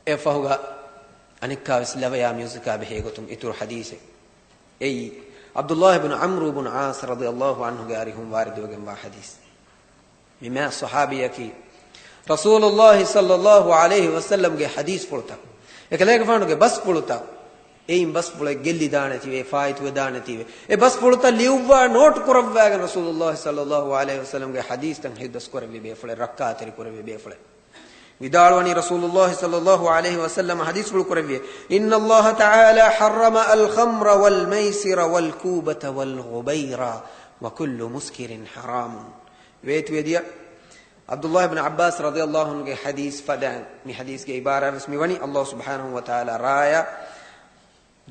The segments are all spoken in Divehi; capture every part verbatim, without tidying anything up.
އެ ފަހުގަ އަނެއްކާވެސް ލަވަޔާ މިއުޒިކާ ބެހޭގޮތުން އިތުރު ޙަދީޘެއް. އެއީ، ޢަބްދުﷲ ބިން ޢަމްރު ބިން ޢާޞް ރަޟިޔަﷲ ޢަންހުގެ އަރިހުން ވާރިދުވެގެންވާ ޙަދީޘް. މި މާ ޞަޙާބީއަކީ، ރަސޫލުﷲ ޞައްލަﷲ ޢަލައިހި ވަސައްލަމްގެ ޙަދީޘްފުޅުތައް، އެކަލޭގެފާނުގެ ބަސްފުޅުތައް، އެއިން ބަސްފުޅެއް ގެއްލިދާނެތީވެ، ފާއިތުވެދާނެތީވެ، އެ ބަސްފުޅުތައް ލިޔުއްވާ ނޯޓް ކުރައްވާގެން ރަސޫލުﷲ ޞައްލަﷲ ޢަލައިހި ވަސައްލަމްގެ ޙަދީޘްތައް ހިތްދަސް ކުރެއްވި ބޭފުޅެއް، ރައްކާތެރި ކުރެއްވި ބޭފުޅެއް. ވިދާޅުވަނީ ރަސޫލުﷲ ޞައްލަﷲ ޢަލައިހި ވަސައްލަމަ ޙަދީޘްފުޅު ކުރެއްވި، إن الله تعالى حرم الخمر والميسر والكوبة والغبير وكل مسكر حرام. ވޭތުވެދިޔަ ޢަބްދުﷲ ބިން ޢައްބާސް ރަޟިޔަﷲ ޢަންހުގެ ޙަދީޘް ފަދައިން، މި ޙަދީޘްގެ ޢިބާރާވެސް މިވަނީ، ﷲ ސުބްޙާނަހޫ ވަތަޢާލާ ރާޔާ،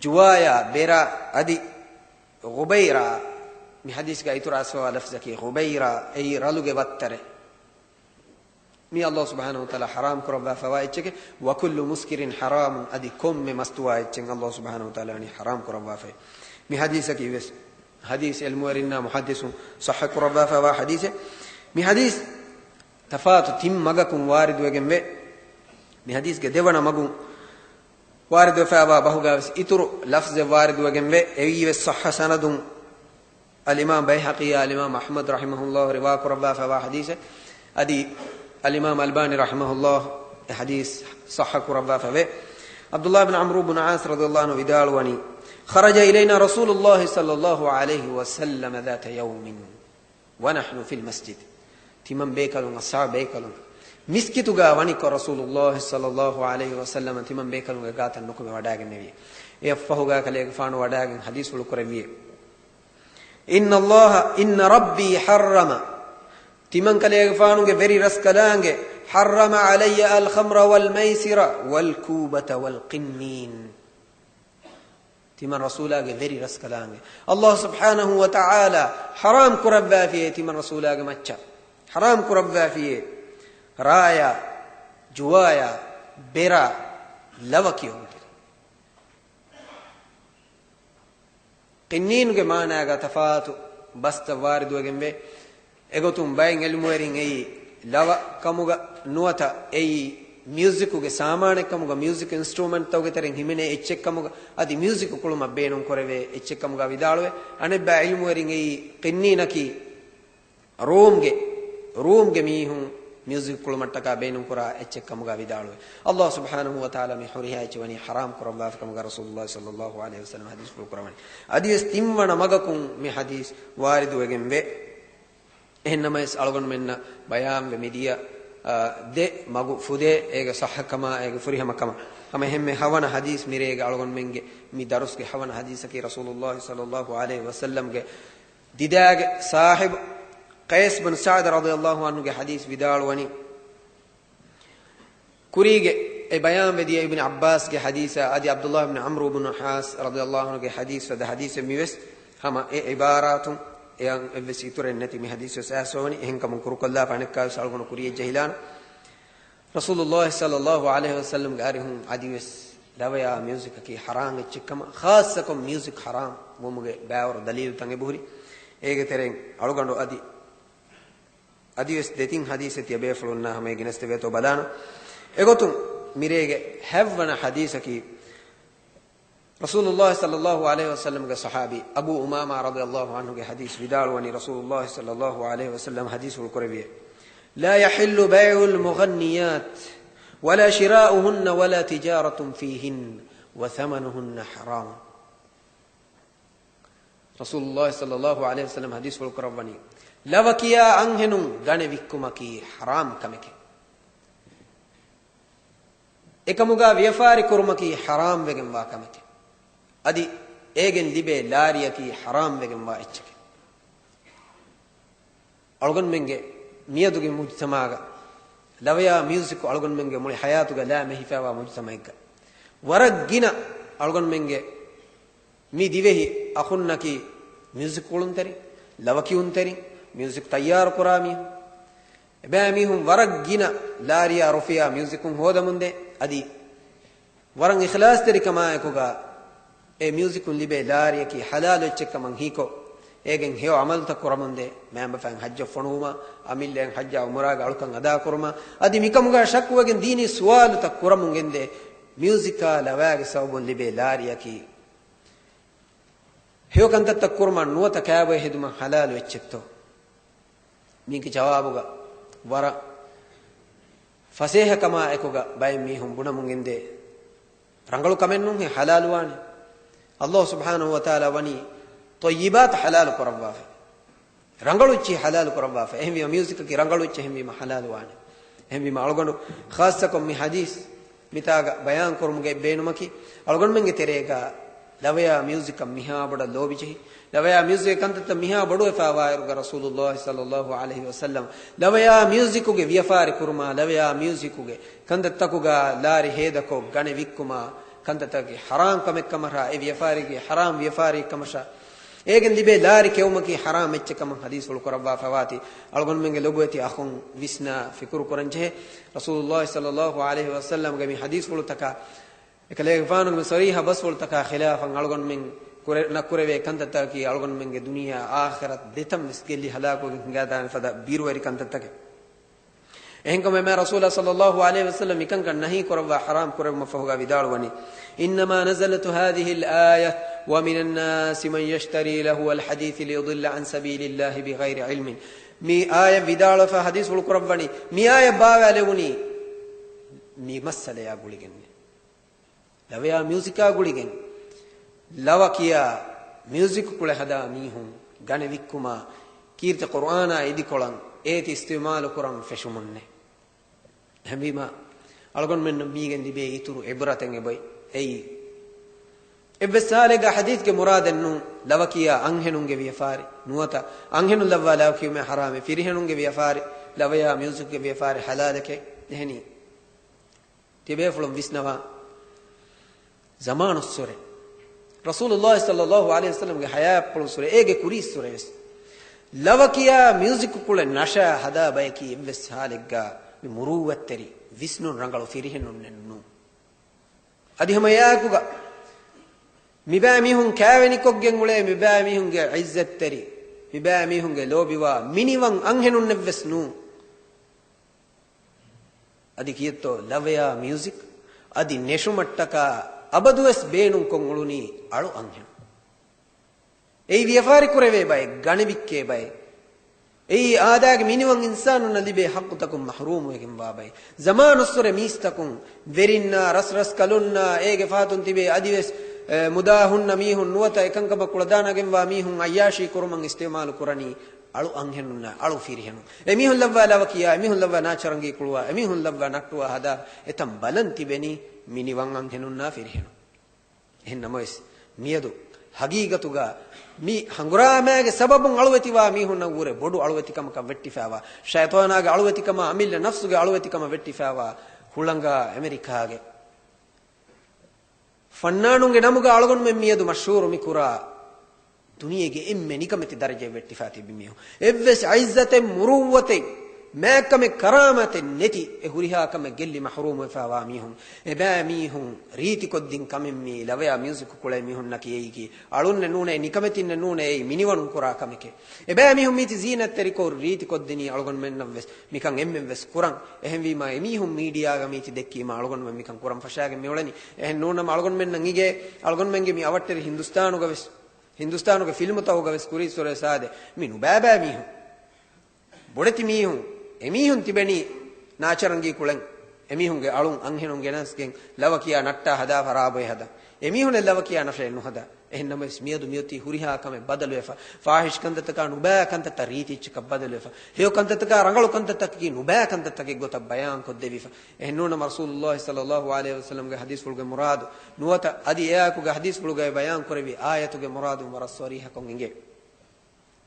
ޖުވާޔާ، ބެރާ އަދި ޣުބައިރާ، މި ޙަދީޘްގައި އިތުރު އައިސްފަވާ ލަފްޒަކީ ޣުބައިރާ، އެއީ ރަލުގެ ވައްތަރެއް. މީ ﷲ ސުބްޙާނަހޫ ވަތަޢާލާ ޙަރާމް ކުރައްވާފަވާ އެއްޗެކޭ. وكل مسكر حرام، އަދި ކޮންމެ މަސްތުވާ އެއްޗެއް ﷲ ސުބްޙާނަހޫ ވަތަޢާލާ ވަނީ ޙަރާމް ކުރައްވާފައި. މި ޙަދީޘަކީ ވެސް ޙަދީޘް ޢިލްމުވެރިންނާ މުޙައްދިޘުން ޞައްޙަ ކުރައްވާފަވާ ޙަދީޘެއް. މި ޙަދީޘް ތަފާތު ތިން މަގަކުން ވާރިދުވެގެންވޭ. މި ޙަދީޘްގެ ދެވަނަ މަގުން ވާރިދުވެފައިވާ ބަހުގައިވެސް އިތުރު ލަފްޒެއް ވާރިދުވެގެންވޭ. އެއީވެސް ޞައްޙަ ސަނަދުން އަލްއިމާމް ބައިހަޤީއާ އަލްއިމާމް އަޙްމަދު ރަޙިމަހުﷲ ރިވާ ކުރައްވާފައިވާ ޙަދީޘެއް. އަދި އަލްއިމާމް އަލްބާނީ ރަޙިމަހުﷲ އެ ޙަދީޘް ޞައްޙަ ކުރައްވާފަވޭ. ޢަބްދުﷲ ބިން ޢަމްރު ބިން ޢާޞް ރަޟިޔަﷲ ޢަންހު ވިދާޅުވަނީ، خرج إلينا رسول الله صلى الله عليه وسلم ذات يوم ونحن في المسجد. ތިމަން ބޭކަލުން، އަޞްޙާބު ބޭކަލުން މިސްކިތުގަ ވަނިކޮށް، ރަސޫލުﷲ ޞައްލަﷲ ޢަލައިހި ވަސައްލަމަ ތިމަން ބޭކަލުންގެ ގާތަށް ނުކުމެ ވަޑައިގެންނެވި. އެއަށްފަހުގަ ކަލޭގެފާނު ވަޑައިގެން ޙަދީޘްފުޅު ކުރެއްވި، إن الله، إن ربي حرم، ތިމަން ކަލޭގެފާނުގެ ވެރި ރަސްކަލާނގެ، حرم علي الخمر والميسر والكوبة والقنين. ތިމަން ރަސޫލާގެ ވެރި ރަސްކަލާނގެ، ﷲ ސުބްޙާނަހޫ ވަތަޢާލާ ޙަރާމް ކުރައްވާފިޔޭ ތިމަން ރަސޫލާގެ މައްޗަށް، ޙަރާމް ކުރައްވާފިޔޭ ރާޔާ، ޖުވާޔާ، ބެރާ، ލަވަ ކިޔުންތެރި. ޤިންނީނުގެ މާނާގަ ތަފާތު ބަސްތައް ވާރިދުވެގެންވޭ. އެގޮތުން ބައެއް ޢިލްމުވެރިން އެއީ ލަވަ ކަމުގަ ނުވަތަ އެއީ މިއުޒިކުގެ ސާމާނެއް ކަމުގަ، މިއުޒިކް އިންސްޓްރޫމެންޓްތަކުގެ ތެރެއިން ހިމެނޭ އެއްޗެއް ކަމުގަ، އަދި މިއުޒިކު ކުޅުމަށް ބޭނުން ކުރެވޭ އެއްޗެއް ކަމުގަ ވިދާޅުވޭ. އަނެއްބައި ޢިލްމުވެރިން އެއީ ޤިންނީނަކީ ރޫމްގެ، ރޫމްގެ މީހުން މިއުޒިކް ކުޅުމަށްޓަކާ ބޭނުންކުރާ އެއްޗެއް ކަމުގަ ވިދާޅުވޭ. ﷲ ސުބްޙާނަހޫ ވަތަޢާލާ މި ހުރިހާ އެއްޗެއް ވަނީ ޙަރާމް ކުރައްވާފަ ކަމުގަ ރަސޫލުﷲ ޞައްލަﷲ ޢަލައިހި ވަސައްލަމަ ޙަދީޘްފުޅު ކުރައްވަނީ. އަދިވެސް ތިންވަނަ މަގަކުން މި ޙަދީޘް ވާރިދުވެގެންވޭ. އެހެންނަމަވެސް އަޅުގަނޑުމެންނަށް ބަޔާންވެ މިދިޔަ، އާ، ދެ މަގު ފުދޭ، އޭގެ ޞައްޙަކަމާ، އޭގެ ފުރިހަމަކަމާ. ހަމަ އެހެންމެ ހަވަނަ ޙަދީޘް މިރޭގެ އަޅުގަނޑުމެންގެ މި ދަރުސްގެ ހަވަނަ ޙަދީޘަކީ ރަސޫލުﷲ ޞައްލަﷲ ޢަލައިހި ވަސައްލަމްގެ ދިދާގެ ޞާޙިބު ޤައިސް ބިން ސަޢްދު ރަޟިޔަﷲ ޢަންހުގެ ޙަދީޘް ވިދާޅުވަނީ، ކުރީގެ އެ ބަޔާންވެދިޔަ އިބްނު ޢައްބާސްގެ ޙަދީޘާ އަދި ޢަބްދުﷲ ބިން ޢަމްރު ބިން ޢާޞް ރަޟިޔަﷲ ޢަންހުގެ ޙަދީޘް ފަދަ ޙަދީޘެއް މިވެސް ހަމަ އެ ޢިބާރާތުން އެއަށް އެއްވެސް އިތުރެއް ނެތި މި ޙަދީޘް ވެސް އައިސްފަވަނީ. އެހެންކަމުން ކުރުކޮށްލާފަ އަނެއްކާވެސް އަޅުގަނޑު ކުރިޔަށް ޖެހިލާނަން. ރަސޫލުﷲ ޞައްލަﷲ ޢަލައިހި ވަސައްލަމްގެ އަރިހުން އަދިވެސް ލަވަޔާ މިއުޒިކަކީ ޙަރާމް އެއްޗެއްކަމަށް، ޚާއްޞަކޮށް މިއުޒިކް ޙަރާމް ވުމުގެ ބައިވަރު ދަލީލުތައް އެބަހުރި. އޭގެ ތެރެއިން އަޅުގަނޑު އަދި، އަދިވެސް ދެތިން ޙަދީޘެއް ތިޔަބޭފުޅުންނާ ހަމައޭ ގިނަސްދެވޭތޯ ބަލާނަން. އެގޮތުން މިރޭގެ ހަތްވަނަ ޙަދީޘަކީ، ރަސޫލުﷲ ޞައްލަﷲ ޢަލައިހި ވަސައްލަމްގެ ޞަޙާބީ އަބޫ އުމާމާ ރަޟިޔަﷲ ޢަންހުގެ ޙަދީޘް ވިދާޅުވަނީ، ރަސޫލުﷲ ޞައްލަﷲ ޢަލައިހި ވަސައްލަމް ޙަދީޘްފުޅު ކުރެއްވިއޭ، لا يحل بيع المغنيات ولا شراؤهن ولا تجارة فيهن وثمنهن حرام. ރަސޫލުﷲ ޞައްލަﷲ ޢަލައިހި ވަސައްލަމް ޙަދީޘްފުޅު ކުރައްވަނީ، ލަވަ ކިޔާ އަންހެނުން ގަނެ ވިއްކުމަކީ ޙަރާމް ކަމެކޭ. އެކަމުގާ ވިޔަފާރި ކުރުމަކީ ޙަރާމް ވެގެންވާ ކަމެކޭ. އަދި އޭގެން ލިބޭ ލާރިއަކީ ޙަރާމް ވެގެންވާ އެއްޗެކޭ. އަޅުގަނޑުމެންގެ މިއަދުގެ މުޖްތަމަޢުގަ ލަވަޔާ މިއުޒިކު އަޅުގަނޑުމެންގެ މުޅި ޙަޔާތުގަ ލާމެހި ފައިވާ މުޖްތަމަޢެއްގަ ވަރަށް ގިނަ އަޅުގަނޑުމެންގެ މި ދިވެހި އަޚުންނަކީ މިއުޒިކް ކުޅުންތެރިން، ލަވަ ކިޔުންތެރިން، މިއުޒިކް ތައްޔާރު ކުރާ މީހުން. އެބައިމީހުން ވަރަށް ގިނަ ލާރިއާ ރުފިޔާ މިއުޒިކުން ހޯދަމުންދޭ. އަދި ވަރަށް އިޚްލާޞްތެރިކަމާއެކުގަ އެ މިއުޒިކުން ލިބޭ ލާރިއަކީ ޙަލާލު އެއްޗެއްކަމަށް ހީކޮށް، އޭގެން ހެޔޮ ޢަމަލުތައް ކުރަމުންދޭ، މައިންބަފައިން ޙައްޖަށް ފޮނުވުމަށް، އަމިއްލައިން ޙައްޖާ ޢުމްރާގެ އަޅުކަން އަދާކުރުމަށް، އަދި މިކަމުގަ ޝައްކުވެގެން ދީނީ ސުވާލުތައް ކުރަމުން ގެންދޭ، މިއުޒިކާ ލަވައިގެ ސަބަބުން ލިބޭ ލާރިއަކީ ހެޔޮ ކަންތައްތައް ކުރުމަށް ނުވަތަ ކާބޮއެ ހެދުމަށް ޙަލާލު އެއްޗެއްތޯ؟ މީގެ ޖަވާބުގަ ވަރަށް ފަސޭހަކަމާ އެކުގަ ބައެއް މީހުން ބުނަމުން ގެންދޭ، ރަނގަޅު ކަމެއްނޫންހޭ ޙަލާލުވާނެ. ﷲ ސުބްޙާނަހޫ ވަތަޢާލާ ވަނީ ޠައްޔިބާތު ޙަލާލު ކުރައްވާފަ. ރަނގަޅު އެއްޗިހި ޙަލާލު ކުރައްވާފަ. އެހެންވީމަ މިއުޒިކަކީ ރަނގަޅު އެއްޗެއް އެހެންވީމަ ޙަލާލުވާނެ. އެހެންވީމަ އަޅުގަނޑު ޚާއްޞަކޮށް މި ޙަދީޘް މިތާގަ ބަޔާން ކުރުމުގެ ބޭނުމަކީ، އަޅުގަނޑުމެންގެ ތެރޭގަ ލަވަޔާ މިއުޒިކަށް މިހާ ބޮޑަށް ލޯބިޖެހި، ލަވަޔާ މިއުޒިކްގެ ކަންތައްތައް މިހާ ބޮޑުވެފާވާއިރުގަ ރަސޫލުﷲ ޞައްލަﷲ ޢަލައިހި ވަސައްލަމް ލަވަޔާ މިއުޒިކުގެ ވިޔަފާރި ކުރުމާ، ލަވަޔާ މިއުޒިކުގެ ކަންތައްތަކުގަ ލާރި ހޭދަކޮށް ގަނެ ވިއްކުމާ، ކަންތައްތަކަކީ ޙަރާމް ކަމެއްކަމަށާ، އެ ވިޔަފާރީގެ ޙަރާމް ވިޔަފާރިއެއްކަމަށާ، އޭގެން ލިބޭ ލާރި ކެއުމަކީ ޙަރާމް އެއްޗެއް ކަމަށް ޙަދީޘްފުޅު ކުރައްވާފަވާތީ، އަޅުގަނޑުމެންގެ ލޮބުވެތި އަޚުން ވިސްނާ ފިކުރު ކުރަންޖެހޭ. ރަސޫލުﷲ ޞައްލަﷲ ޢަލައިހި ވަސައްލަމްގެ މި ޙަދީޘްފުޅުތަކާ އެކަލޭގެފާނުގެ މި ޞަރީޙަ ބަސްފުޅުތަކާ ޚިލާފަށް އަޅުގަނޑުމެން ކުރެ-، ނައްކުރެވޭ ކަންތައްތަކަކީ އަޅުގަނޑުމެންގެ ދުނިޔެއާ އާޚިރަތް ދެތަން ވެސް ގެއްލި ހަލާކުވެގެން ހިނގާދާނެ ފަދަ ބިރުވެރި ކަންތައްތަކެއް. އެހެންކަމުން މާ ރަސޫލާ ޞައްލަﷲ ޢަލައިހި ވަސައްލަމް މިކަންކަން ނަހީ ކުރައްވާ ޙަރާމް ކުރެއްވުމަށް ފަހުގަ ވިދާޅުވަނީ، إنما نزلت هذه الآية ومن الناس من يشتري لهو الحديث ليضل عن سبيل الله بغير علم. މި އާޔަތް ވިދާޅުވެފަ ޙަދީޘްފުޅު ކުރައްވަނީ، މި އާޔަތް ބާވާލެވުނީ މި މައްސަލަޔާ ގުޅިގެންނޭ. ލަވަޔާ މިއުޒިކާ ގުޅިގެން، ލަވަ ކިޔާ މިއުޒިކު ކުޅެ ހަދާ މީހުން ގަނެ ވިއްކުމާ، ކީރިތި ޤުރްއާނާ އިދިކޮޅަށް އޭތި އިސްތިޢުމާލު ކުރަން ފެށުމުންނޭ. އެހެންވީމާ، އަޅުގަނޑުމެންނަށް މީގެން ލިބޭ އިތުރު ޢިބްރަތެއް އެބައި. އެއީ، އެއްވެސް ހާލެއްގަ ޙަދީޘްގެ މުރާދެއްނޫ، ލަވަ ކިޔާ އަންހެނުންގެ ވިޔަފާރި ނުވަތަ، އަންހެނުން ލައްވާ ލަވަ ކިޔުމޭ ޙަރާމޭ، ފިރިހެނުންގެ ވިޔަފާރި، ލަވަޔާ މިއުޒިކްގެ ވިޔަފާރި ޙަލާލެކޭ. އެހެނީ، ތިބޭފުޅުން ވިސްނަވާ، ޒަމާނުއްސުރެ، ރަސޫލުﷲ ޞައްލަﷲ ޢަލައިހި ވަސައްލަމްގެ ޙަޔާތްޕުޅުއްސުރެ، އޭގެ ކުރީއްސުރެވެސް، ލަވަ ކިޔާ މިއުޒިކު ކުޅެ ނަޝާ ހަދާ ބަޔަކީ އެއްވެސް ހާލެއްގަ މި މުރޫއްވަތްތެރި ވިސްނުން ރަނގަޅު ފިރިހެނުންނެއް ނޫން. އަދި ހަމަ އެއާއެކުގަ މިބައިމީހުން ކާވެނިކޮށްގެން އުޅޭ މިބައިމީހުންގެ ޢިއްޒަތްތެރި، މިބައިމީހުންގެ ލޯބިވާ މިނިވަން އަންހެނުންނެއްވެސް ނޫން. އަދި ކިއެއްތޯ ލަވަޔާ މިއުޒިކް އަދި ނެށުމަށްޓަކާ އަބަދުވެސް ބޭނުންކޮށް އުޅުނީ އަޅު އަންހެނުން. އެއީ ވިޔަފާރި ކުރެވޭ ބައެއް، ގަނެ ވިއްކޭ ބައެއް. އެއީ އާދައިގެ މިނިވަން އިންސާނުންނަށް ލިބޭ ޙައްޤުތަކުން މަޙްރޫމުވެގެންވާ ބައެއް. ޒަމާނުއްސުރެ މީސްތަކުން، ވެރިންނާ، ރަސްރަސްކަލުންނާ، އޭގެ ފަހަތުން ތިބޭ އަދިވެސް، އެ، މުދާ ހުންނަ މީހުން ނުވަތަ އެކަންކަމަށް ކުޅަދާނަގެންވާ މީހުން ޢައްޔާޝީ ކުރުމަށް އިސްތިޢުމާލު ކުރަނީ އަޅު އަންހެނުންނާ، އަޅު ފިރިހެނުން. އެމީހުން ލައްވާ ލަވަ ކިޔާ، އެމީހުން ލައްވާ ނާޗަރަނގީ ކުޅުވާ، އެމީހުން ލައްވާ ނައްޓުވާ ހަދާ، އެތަން ބަލަން ތިބެނީ މިނިވަން އަންހެނުންނާ ފިރިހެނުން. އެހެން ނަމަވެސް، މިއަދު ހަގީގަތުގަ މި ހަނގުރާމައިގެ ސަބަބުން އަޅުވެތިވާ މީހުންނަށްވުރެ ބޮޑު އަޅުވެތިކަމަކަށް ވެއްޓިފައިވާ، ޝައިޠާނާގެ އަޅުވެތިކަމާ، އަމިއްލަ ނަފްސުގެ އަޅުވެތިކަމަށް ވެއްޓިފައިވާ ހުޅަނގާ އެމެރިކާގެ ފަންނާނުންގެ ނަމުގަ އަޅުގަނޑުމެން މިއަދު މަޝްހޫރު މިކުރާ، ދުނިޔޭގެ އެންމެ ނިކަމެތި ދަރަޖައެއް ވެއްޓިފަ ތިބި މީހުން، އެއްވެސް ޢިއްޒަތެއް، މުރުއްވަތެއް، މާތްކަމެއް، ކަރާމާތެއް ނެތި އެ ހުރިހާ ކަމެއް ގެއްލި މަޙްރޫމުވެފައިވާ މީހުން، އެބައިމީހުން ރީތިކޮށްދިން ކަމެއް މީ ލަވަޔާ މިއުޒިކު ކުޅޭ މީހުންނަކީ އެއީކީ އަޅުންނެއް ނޫނޭ، ނިކަމެތިންނެއް ނޫނޭ، އެއީ މިނިވަނުން ކުރާ ކަމެކޭ. އެބައިމީހުން މީތި ޒީނަތްތެރިކޮށް ރީތިކޮށްދިނީ އަޅުގަނޑުމެންނަށްވެސް މިކަން އެންމެންވެސް ކުރަން. އެހެންވީމާ އެމީހުން މީޑިއާގަ މީތި ދެއްކީމާ އަޅުގަނޑުމެން މިކަން ކުރަން ފަށާގެން މިއުޅެނީ. އެހެން ނޫނަމަ އަޅުގަނޑުމެންނަށް އިނގޭ، އަޅުގަނޑުމެންގެ މި އަވަށްޓެރި ހިންދުސްތާނުގަވެސް، ހިންދުސްތާނުގެ ފިލްމުތަކުގަވެސް ކުރީއްސުރެ ސާދެ މި ނުބައިބައި މީހުން، ބޮޑެތި މީހުން، އެމީހުން ތިބެނީ ނާޗަރަނގީ ކުޅެން. އެމީހުންގެ އަޅުން އަންހެނުން ގެނަސްގެން ލަވަ ކިޔާ ނައްޓާ ހަދާ ފަރާބޮއެ ހަދާ. އެމީހުންނެއް ލަވަ ކިޔާ ނަށެއް ނުހަދާ. އެހެން ނަމަވެސް މިއަދު މިއޮތީ ހުރިހާ ކަމެއް ބަދަލުވެފަ، ފާހިޝް ކަންތައްތަކާ ނުބައި ކަންތައްތައް ރީތި އެއްޗަކަށް ބަދަލުވެފަ، ހެޔޮ ކަންތައްތަކާ ރަނގަޅު ކަންތައްތަކަކީ ނުބައި ކަންތައްތަކެއް ގޮތަށް ބަޔާން ކޮށްދެވިފަ. އެހެން ނޫނަމަ ރަސޫލުﷲ ޞައްލަﷲ ޢަލައިހި ވަސައްލަމްގެ ޙަދީޘްފުޅުގެ މުރާދު ނުވަތަ އަދި އެއާއެކުގެ ޙަދީޘްފުޅުގައި ބަޔާން ކުރެއްވި އާޔަތުގެ މުރާދު ވަރަށް ޞަރީޙަކޮށް އިނގޭ.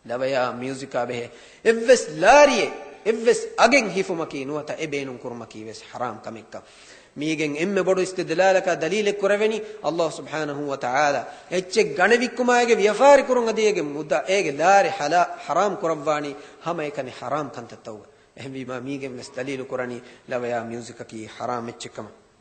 ލަވަޔާ މިއުޒިކާ ބެހޭ އެއްވެސް ލާރިއެއް، އެއްވެސް އަގެއް ހިފުމަކީ ނުވަތަ އެ ބޭނުން ކުރުމަކީ ވެސް ޙަރާމް ކަމެއްކަން. މީގެން އެންމެ ބޮޑު އިސްތިދްލާލަކާ ދަލީލެއް ކުރެވެނީ، ﷲ ސުބްޙާނަހޫ ވަތަޢާލާ އެއްޗެއް ގަނެ ވިއްކުމާ އޭގެ ވިޔަފާރި ކުރުން އަދި އޭގެ މުދާ، އޭގެ ލާރި ޙަލާ، ޙަރާމް ކުރައްވާނީ ހަމައެކަނި ޙަރާމް ކަންތައްތަކުގަ. އެހެންވީމާ މީގެން ވެސް ދަލީލު ކުރަނީ ލަވަޔާ މިއުޒިކަކީ ޙަރާމް އެއްޗެއްކަމަށް.